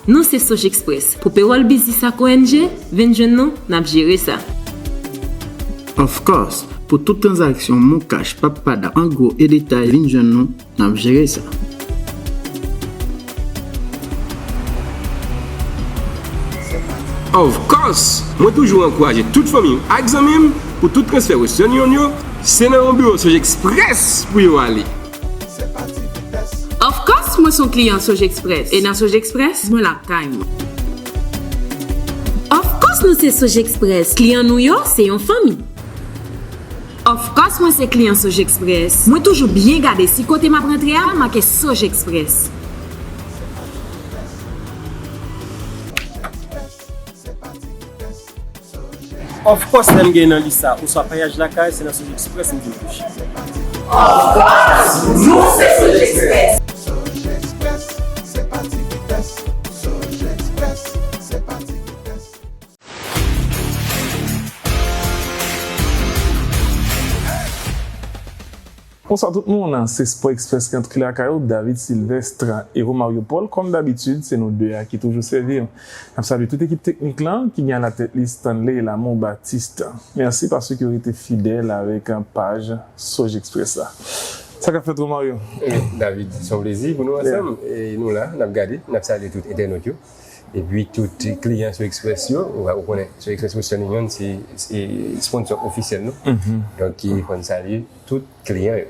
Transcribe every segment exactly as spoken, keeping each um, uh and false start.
Nou se Sojexpress. Pou pewòl biznis ak O N G, vin jwenn nou, n ap jere sa. Of course, pou tout tranzaksyon Moncash, Pap Pada, an gwo e detay, vin jwenn nou, n ap jere sa. Of course, mwen toujou ankouraje tout fanmi m ak zanmi m pou tout transfè Western Union yo, se nan yon biwo Sojexpress pou yo ale. Of course, mwen se yon kliyan Sojexpress. E nan Sojexpress, mwen lakay mwen. Of course, nou se Sojexpress. Kliyan nou yo, se yon fanmi. Of course, mwen se kliyan Sojexpress. Mwen toujou byen gade si kote m ap rantre a make Sojexpress. Of course, lè m gen nan lis sa, oswa payaj lakay, se nan Sojexpress m vin touche. Of course, nou se Sojexpress. Bonswa tout moun, se Sport Express ki antre lakay ou, David Sylvestre e Romario Paul, kòm dabitid, se nou de a ki toujou sèvi w. N ap salye tout ekip teknik lan, ki gen alatèt li Stanley Lamont Baptiste. Mèsi paske w rete fidèl avèk paj Sojexpress la. Sa k ap fèt, Romario? David, se yon plezi pou nou ansanm. E nou la, n ap gade, n ap salye tout entènot yo. Epi tout kliyan Sojexpress yo, ou konnen Sojexpress Western Union se sponsor ofisyèl nou. Donk fò n salye tout kliyan yo.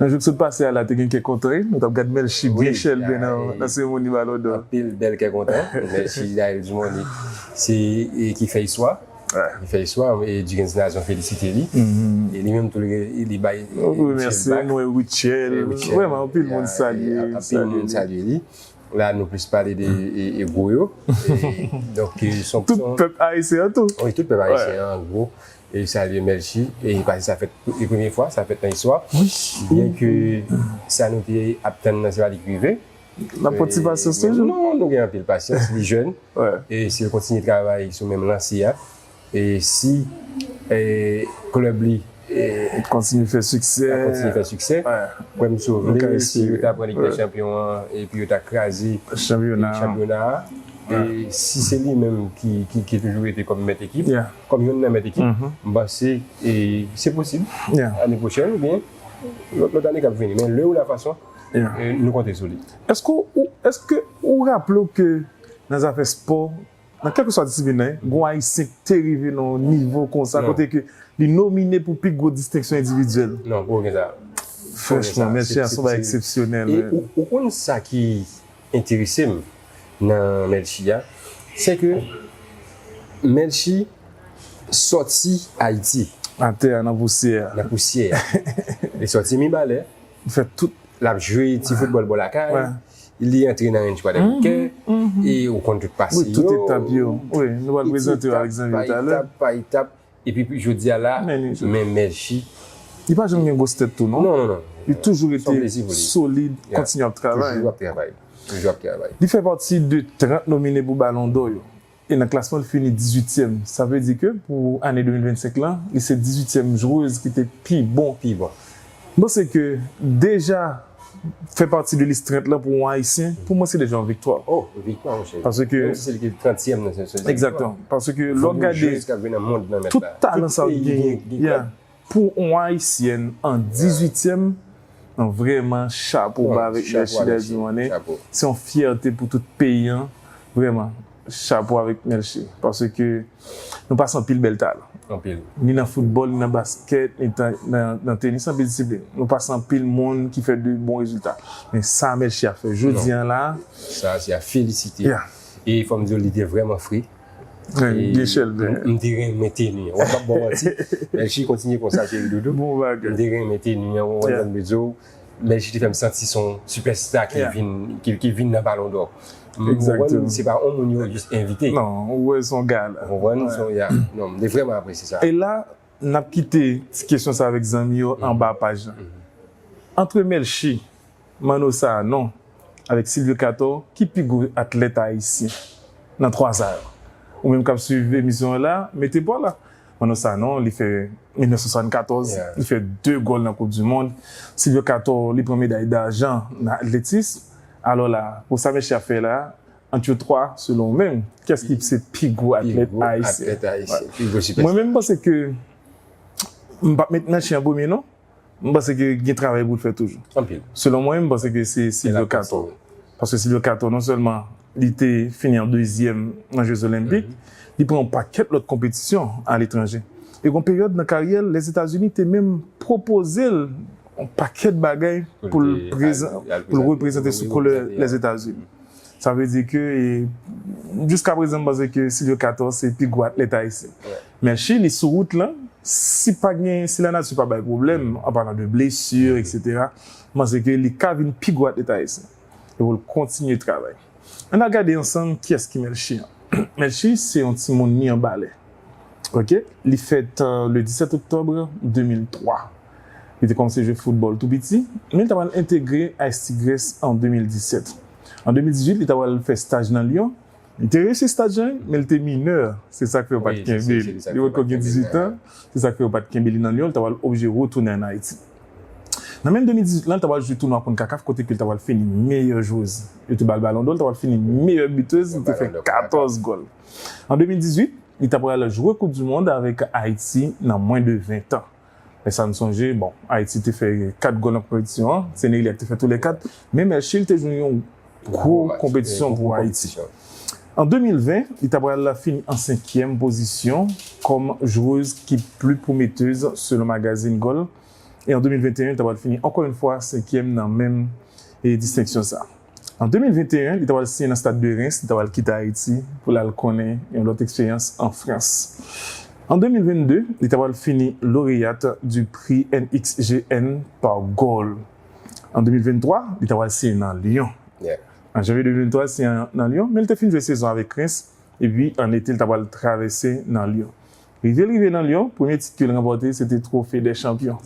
Nan jou k sot pase a la, te gen kè kontan wi. Nou t ap gad Melchie byen chèlbe nan seremoni Ballon d'Or. Anpil bèl kè kontan. Melchie Dael Dumont li se ki fè istwa. Li fè istwa e Duckens Nazon felisite li. E li menm tou li bay remèsye Noël Rutshelle. Vrèman anpil moun salye. Anpil moun salye li. La nou plis pale de e gwo yo. Donk se yon Tout pèp ayisyen an tou. Wi, tout pèp ayisyen an gwo. E salye Melchie. E pase sa fèt e premye fwa sa fèt nan istwa. Byen ke sa nou te ap tann nan se pa li k rive. N ap pran ti pasyans toujou. Non, nou gen anpil pasyans, li jèn. E si l kontinye travay sou menm lanse a, e si klèb li kontinye fè siksè, kontinye fè siksè, kwè m sou vle si yo ta pran Lig dè Chanpyon an epi yo ta kraze chanpyona a. E si se li menm ki ki ki toujou rete kòm mèt ekip, kòm youn nan mèt ekip, m panse e se posib ane pwochèn oubyen lòt lòt ane k ap vini. Men lè ou la fason, nou konte sou li. Èske ou èske ou raple w ke nan zafè spò, nan kèlkeswa disiplin nan, gen yon Ayisyen ki te rive nan yon nivo konsa kote ke li nomine pou pi gwo distenksyon endividyèl? Non, poko gen sa. Franchman, Melchie a se yon bagay eksepsyonèl. Ou konn sa ki enterese m nan Melchie a, se ke Melchie sòti Ayiti. Atè a, nan pousyè a. Nan pousyè a. Li sòti Mibalè. Li fè tout. L ap jwe ti foutbòl bò lakay. Li antre nan Ranch Kwadèboukè. E ou konn tout pase yo. Wi, tout etap yo. Wi, nou pral prezante yo avèk zanmi yo talè. Pa etap, pa etap. Epi jodi a la, men Melchie. Li pa janm gen gwòs tèt tou, non? Non, non, non. Li toujou rete solid, kontinye ap travay. Toujou ap travay. Toujou ap travay. Li fè pati de trant nomine pou Ballon d'Or yo. E nan klasman, li fini dizuityèm. Sa vle di ke pou ane de mil vennsenk lan, li se dizuityèm jwez ki te pi bon. Pi bon. M panse ke deja fè pati de lis trant lan pou yon Ayisyen, pou mwen se deja yon viktwa. Oh, viktwa, monchè. Paske. Menm si se li ki trantyèm nan seleksyon. Egzakteman. Paske lè w gade tout talan sa yo genyen, pou yon Ayisyèn an dizuityèm, non, vrèman, chapo ba avèk Melchie Dael Dumont. Se yon fyète pou tout peyi an. Vrèman, chapo avèk Melchie. Paske nou pase anpil bèl talan. Anpil. Ni nan foutbòl, ni nan baskèt, ni nan tenis, anpil disiplin. Nou pase anpil moun ki fè de bon rezilta. Men sa Melchie ap fè jodi a la. Sa se a felisite. E fò m di w, li te vrèman fre. Byen chèlbè. M te renmen teni an. Ou wè m p ap ba w manti. Melchie kontinye konsa, cheri doudou. Bon bagay. M te renmen teni an. Ou wè m te di w, Melchie te fè m santi se yon sipèsta ki vin ki vin nan Ballon d'Or. M konprann se pa yon moun yo jis envite. Non, ou wè se yon gala. Ou konprann se yon ya. Non, m te vrèman apresye sa. E la, n ap kite ti kesyon sa avèk zanmi yo anba paj la. Antre Melchie, Manno Sanon avèk Sylvio Cator, ki pi gwo atlèt ayisyen nan twa sa yo? Ou menm k ap swiv emisyon an la, mete pa w la. Manno Sanon, li fè mil nèf san swasannkatòz, li fè de gòl nan Koup di Mond. Sylvio Cator, li pran meday dajan nan atletis. Alò la, pou sa Melchie ap fè la, Ant yo twa, selon ou menm, kiyès ki se pi gwo atlèt ayisyen? Mwen menm, m panse ke m p ap met Melchie an premye non. M panse ke gen travay pou l fè toujou. Selon mwen, m panse ke se Silvio Cator. Paske Silvio Cator, non sèlman li te fini an dezyèm nan Jeux Olympiques, li pran yon pakèt lòt konpetisyon aletranje. E gen yon peryòd nan karyè l, Lèzetazini te menm pwopoze l yon pakèt bagay pou l prezan-, pou l reprezante sou koulè Lèzetazini. Sa vle di ke, e, jiska prezan, m panse ke Silvio Cator se pi gwo atlèt ayisyen. Melchie, li sou wout lan, si pa gen, si lanati pa bay pwoblèm, an palan de blesi, etsetera, m panse ke li ka vin pi gwo atlèt ayisyen. E pou l kontinye travay. Ann al gade ansanm kiyès ki Melchie an. Melchie se yon timoun Mirebalais. Ok? Li fèt, euh, le disèt oktòb de mil twa. Li te kòmanse jwe foutbòl tou piti, men li ta pral entegre Ice Tigress an de mil disèt. An de mil dizuit, li ta pral fè staj nan Lyon. Li te reyisi staj lan, men li te minè. Se sa k fè yo pa t kenbe li. Li potko gen dizuit an. Se sa k fè yo pa t kenbe li nan Lyon. Li ta pral oblije retounen ann Ayiti. Nan menm de mil dizuit lan, li ta pral jwe tounwa Concacaf kote ke li ta pral fini meyè jwez. Yo te ba l Ballon d'Or, li ta pral fini meyè bitez, li te fè katòz gòl. An de mil dizuit, li ta pral jwe Koup di Mond avèk Ayiti nan mwens de ven tan. Lè sa n sonje, bon, Ayiti te fè kat gòl nan konpetisyon an, se Nerilak te fè tou lè kat, men Melchie te jwe yon gwo konpetisyon pou Ayiti. An de mil ven, li ta pral fini an senkyèm pozisyon kòm jwez ki pli pwometez selon magazin Goal. E an de mil venteyen, li ta pral fini ankò yon fwa senkyèm nan menm, e, distenksyon sa. An de mil venteyen, li ta pral siyen nan Stade de Reims, li ta pral kite Ayiti pou l al konnen yon lòt eksperyans an Frans. An de mil vennde, li ta pral fini lauréat du prix N X G N par Goal. An de mil venntwa, li ta pral siyen nan Lyon. An janvye de mil venntwa, li siyen nan Lyon, men li te fin jwe sezon avèk Reims, epi an ete, li ta pral travèse nan Lyon. Rive l rive nan Lyon, premye tit ke l ranpòte, se te Trophée des Champions.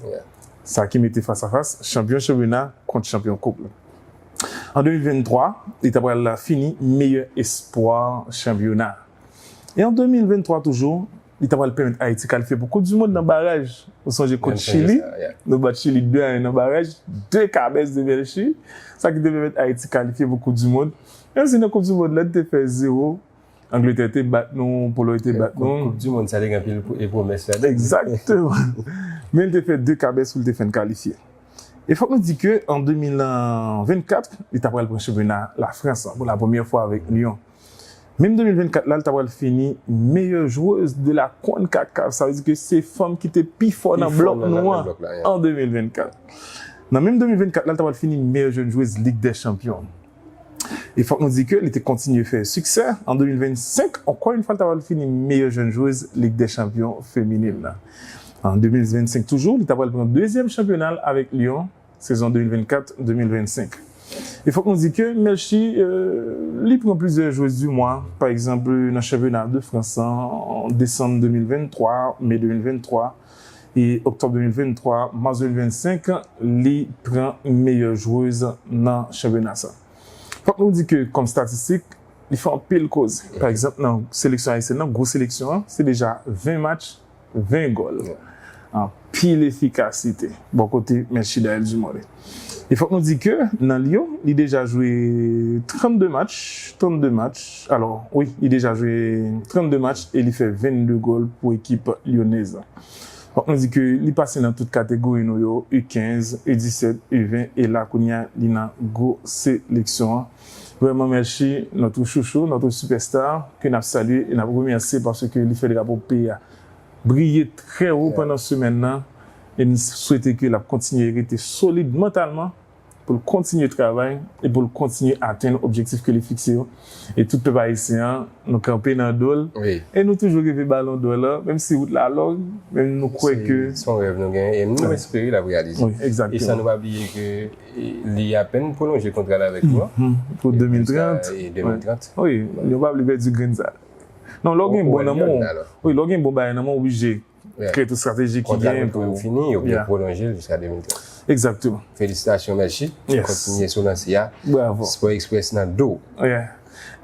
Sa ki mete fas a fas chanpyon chanpyona kont chanpyon koup la. An de mil venntwa, li ta pral fini meyè espwa chanpyona. E an de mil venntwa toujou, li ta pral pèmèt Ayiti kalifye pou Koup di Mond nan baraj. Ou sonje kont Chili, nou bat Chili de a en nan baraj, de kabès de Melchie, sa ki te pèmèt Ayiti kalifye pou Koup di Mond. Menm si nan Koup di Mond la, li te fè zewo, Angletè te bat nou, Polòy te bat nou. Koup di Mond sa te gen anpil pwomès ladan. Egzakteman. Men li te fè de kabès pou li te fè n kalifye. E fòk nou di ke an de mil vennkat, li ta pral pran chanpyona Lafrans lan pou la premyè fwa avèk Lyon. Menm de mil vennkat la, li ta pral fini meyè jwez de la Concacaf. Sa vle di ke se fanm ki te pi fò nan blòk nou an an de mil vennkat. Nan menm de mil vennkat la, li ta pral fini meyè jèn jwez Lig dè Chanpyon. E fòk nou di ke li te kontinye fè siksè. An de mil vennsenk, ankò yon fwa, li ta pral fini meyè jèn jwez Lig dè Chanpyon feminin nan. An de mil vennsenk toujou, li ta pral pran dezyèm chanpyona l avèk Lyon, sezon de mil vennkat de mil vennsenk. E fòk nou di ke Melchie, euh, li pran plizyè jwez di mwa, pa egzanp, nan chanpyona de Frans lan, an desanm de mil venntwa, me de mil venntwa, e oktòb de mil venntwa, mas de mil vennsenk, li pran meyè jwez nan chanpyona sa. Fòk nou di ke, kòm estatistik, li fè anpil koze. Pa egzanp, nan seleksyon ayisyèn nan, gwo seleksyon an, se deja ven match, ven gòl. Anpil efikasite bò kote Melchie Daël Dumornay. E fòk nou di ke nan Lyon, li deja jwe trannde match, trannde match. Alò, wi, li deja jwe trannde match e li fè vennde gòl pou ekip lyonèz la. Fòk nou di ke li pase nan tout kategori nou yo, U kenz, U disèt, U ven, e la kounye a, li nan gwo seleksyon an. Vrèman, Melchie, notre chouchou, notre superstar, ke n ap salye e n ap remèsye paske li fè drapo peyi a briye trè wo pandan semèn nan, e n swete ke l ap kontinye rete solid mantalman, pou l kontinye travay, e pou l kontinye atenn objektif ke li fikse yo. E tout pèp ayisyen an, nou kanpe nan do l, e nou toujou reve Ballon d'Or la, menm si wout la long, men nou kwè ke se yon rèv nou genyen, e nou espere l ap reyalize. E san nou pa bliye ke, e, li apèn pwolonje kontra l avèk nou an, pou de mil trant. Wi, nou pa vle pèdi grenn sa. Non, lè w gen bon nan men w, wi, lè w gen bon bagay nan men w, oblije kreye tout estrateji ki genyen pou fini, yo byen pwolonje l jiska de mil trant. Egzakteman. Felisitasyon, Melchie. Kontinye sou lanse a. Bravo. Sport Express nan do w.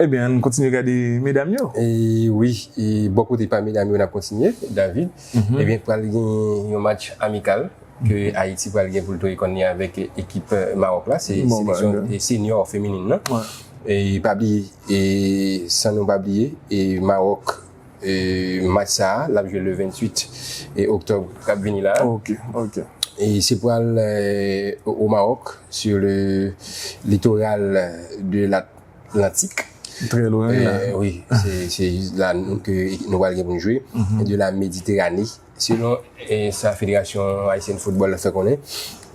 Ebyen, ann kontinye gade medam yo. E wi, e bò kote pa medam yo, n ap kontinye, David. Ebyen, pral gen yon match amikal ke Ayiti pral gen pou l toye kòn li avèk ekip, eh, Mawòk la, se seleksyon, eh, senior feminin nan. E pa bliye, e san nou pa bliye, e Mawòk, e match sa a, l ap jwe le venntuit e oktòb k ap vini la. Ok, ok. E se pral euh, au Maroc, sur le littoral de l'Atlantique. Très loin. Euh, oui, c'est c'est juste là nous, que nous allons jouer de la Méditerranée. Selon eh, sa Fédération Haïtienne Football la fait connaître,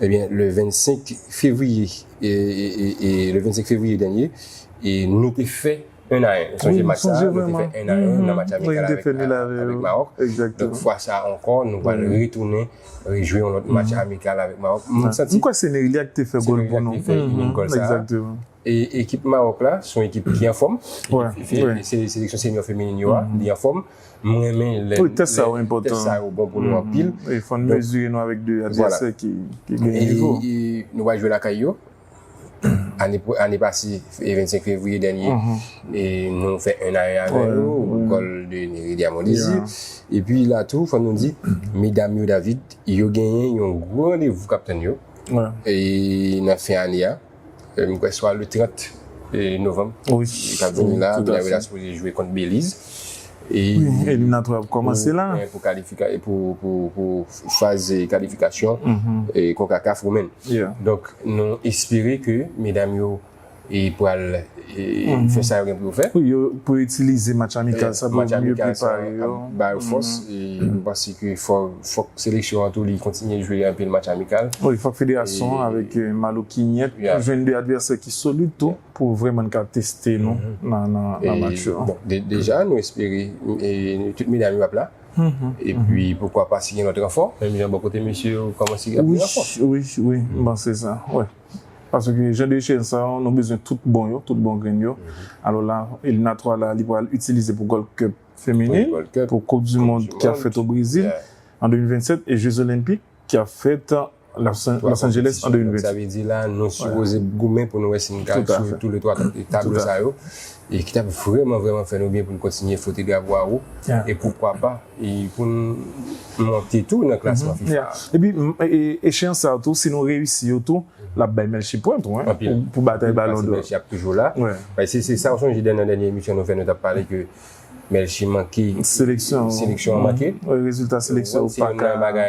eh bien, le vingt-cinq février, et, et, et, et le vingt-cinq février dernier, et nous avons fait un à un. Sonje match sa, nou te fè un à un nan match amikal avèk Mawòk. Donk fwa sa ankò, nou pral retounen rejwe yon lòt match amikal avèk Mawòk. Mwen santi M kwè se Nerilya ki te fè gòl pou nou. Gòl sa. E ekip Mawòk la, se yon ekip ki anfòm. Se seleksyon senior feminin yo a, li anfòm. Mwen renmen lè tès sa yo bon pou nou anpil. Fò n mezire nou avèk de advèsè ki gen nivo. Nou pral jwe lakay yo. Ane pase, vennsenk fevriye dènye, nou fè un à un avè yo, gòl de Nerilya Mondésir. Epi la tou, fò nou di, medam yo David, yo genyen yon gwo randevou k ap tann yo nan fen ane a. M kwè swa le trant novanm k ap vini la, medam yo ta sipoze jwe kont Beliz. Eliminatwa ap kòmanse la. Pou faz kalifikasyon Konkakaf Women. Donk, nou espere ke medam yo pral fè sa yo gen pou yo fè. Wi, yo pou itilize match amikal sa pou yo miye prepare yo. Ba yo fòs. M panse ke fòk seleksyon an tou li kontinye jwe anpil match amikal. Wi, fòk federasyon an avèk Malo Kinyèt jwenn de advèsè ki solid tou pou vrèman n ka teste nou nan match yo. Deja, nou espere tout medam yo ap la. Epi poukwa pa si gen lòt ranfò, menm jan bò kote mesye yo kòmanse gen ranfò. Wi, wi, m panse sa. Paske jan de echanj sa yo, nou bezwen tout bon yo, tout bon grenn yo. Alò la, eliminatwa la, li pral itilize pou Gold Cup feminin, pou Koup di Mond ki ap fèt o Brezil an de mil vennsèt e Jeux Olympiques ki ap fèt Los Angeles an de mil venntèt. Sa vle di la, nou sipoze goumen pou nou wè si nou ka swiv tou le twa tablo sa yo. E ki t ap vrèman, vrèman fè nou byen pou nou kontinye fwote drapo a wo. E poukwa pa, e pou nou monte tou nan klasman FIFA. Epi, echeyans sa yo tou, si nou reyisi yo tou, l ap bay Melchie pwen tou, pou batay Balon dò. Melchie ap toujou la. Se sa w sonje nan dènye emisyon nou fè, nou t ap pale ke Melchie manke. Seleksyon an manke. Rezilta seleksyon yo pa ka.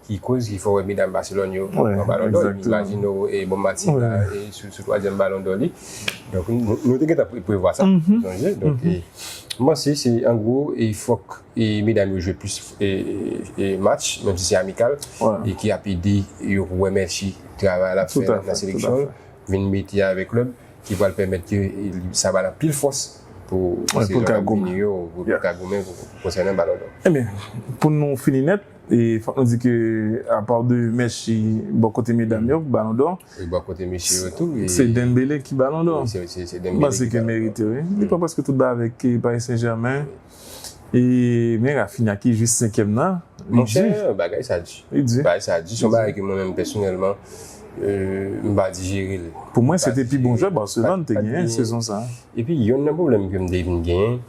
Ki koz ki fè w wè medam Baselòn yo pran Balon dò, imajine w e Bonmati la sou twazyèm Balon dò li. Donk, nou te gentan prevwa sa, sonje. Donk, m panse se an gwo, e fòk medam yo jwe plis match, menm si se amikal, e ki ap ede yo pou wè Melchie travay l ap fè nan seleksyon l, vin mete avèk klèb, ki pral pèmèt ke sa ba l anpil fòs pou sezon k ap vini yo, pou l ka goumen konsènan Balon dò. Ebyen, pou nou fini nèt, E fòk nou di ke apa de Melchie bò kote medam yo, Balon dò. Wi, bò kote mesye yo tou. Se Dembélé ki Balon dò. M panse ke merite, wi. Li pran prèske tout bagay avèk Paris Saint-Germain. E men Raphinha ki jis senkyèm nan. Monchè, bagay sa di. Li di. Bagay sa di. Se yon bagay ke mwen menm pèsonèlman, m pa dijere l. Pou mwen, se te pi bon jwè Barcelone te genyen sezon sa. Epi, yonn nan pwoblèm ke m te vin genyen,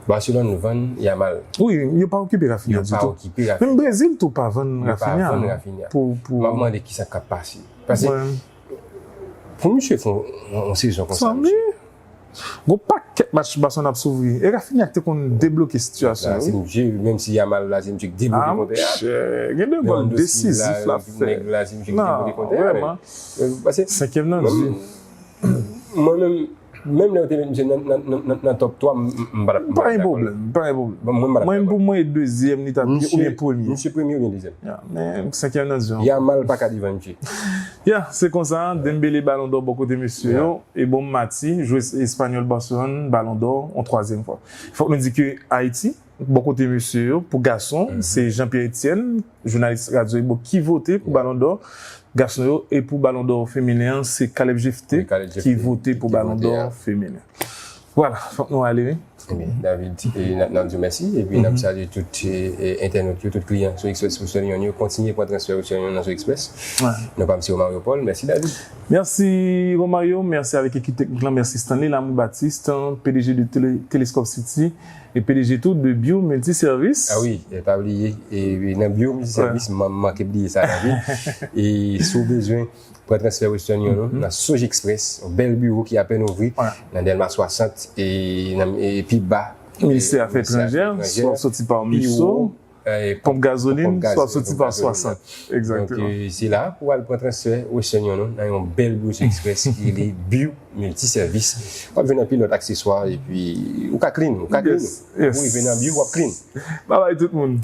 Barcelone vann Yamal. Wi, yo pa okipe Raphinha ditou. Yo pa okipe Raphinha. Menm Brezil tou pa vann Raphinha. Yo pa vann Raphinha. Pou, pou... M ap mande kisa k ap pase. Paske pou misye fè yon sezon konsa, misye. Gon pakèt match Barcelone ap soufri. E Raphinha ki te konn debloke sitiyasyon yo. Se misye, menm si Yamal la, se misye ki debloke kontè a. Gen de gòl desizif l ap fè. Nèg la, se misye ki debloke kontè a. Vrèman. Senkyèm nan di. Mwen menm, menm lè yo te met misye nan, nan, nan, nan, nan top twa, m, m, m pa t ap, m pa t ap dakò. Pa gen pwoblèm, pa gen pwoblèm. Bon, mwen, m pa t ap dakò. Mwen, pou mwen, e dezyèm li t ap ye, oubyen premye. Misye premye oubyen dezyèm. Ya, men senkyèm nan di ankò. Yamal pa ka devan misye. Ya, se konsa, Dembélé Balon dò bò kote mesye yo, e Bonmati, jwè espanyòl Barcelone, Balon dò, yon twazyèm fwa. Fòk nou di ke Ayiti, bò kote mesye yo, pou gason, se Jean-Pierre Etienne, jounalis Radyo Ebo, ki vote pou Balon dò gason yo, e pou Balon dò feminen an, se Caleb Jephté ki vote pou Balon dò feminen. Vwala, fòk nou ale, wi. Ebyen, David, n ap di w mèsi, epi n ap salye tout entènot yo, tout kliyan Sou Express Western Union yo. Kontinye pran transfè Western Union nan Sou Express. Non pa m se Romario Paul. Mèsi, David. Mèsi, Romario. Mèsi avèk ekip teknik lan. Mèsi, Stanley Lamour Baptiste, P D G de Tele-, Telescope City. E P D G tou de Bio Multiservice. Ah wi, e pa bliye, e nan Bio Multiservice, m manke bliye sa, David. E si w bezwen pran transfè Western Union, nan Soj Express, yon bèl biwo ki apèn ouvri nan Dèlma swasant, e pi ba. Ministè Afè Etranjè, swa w soti pa Miso, ponp gazolin, swa w soti pa swasant. Egzakteman. Se la pou w al pran transfè Western Union nan yon bèl biwo Soj Express ki rele Bio Multiservice. W ap jwenn anpil lòt akseswa, epi ou ka clean, ou ka clean. Ou rive nan Bio, w ap clean. Babay tout moun.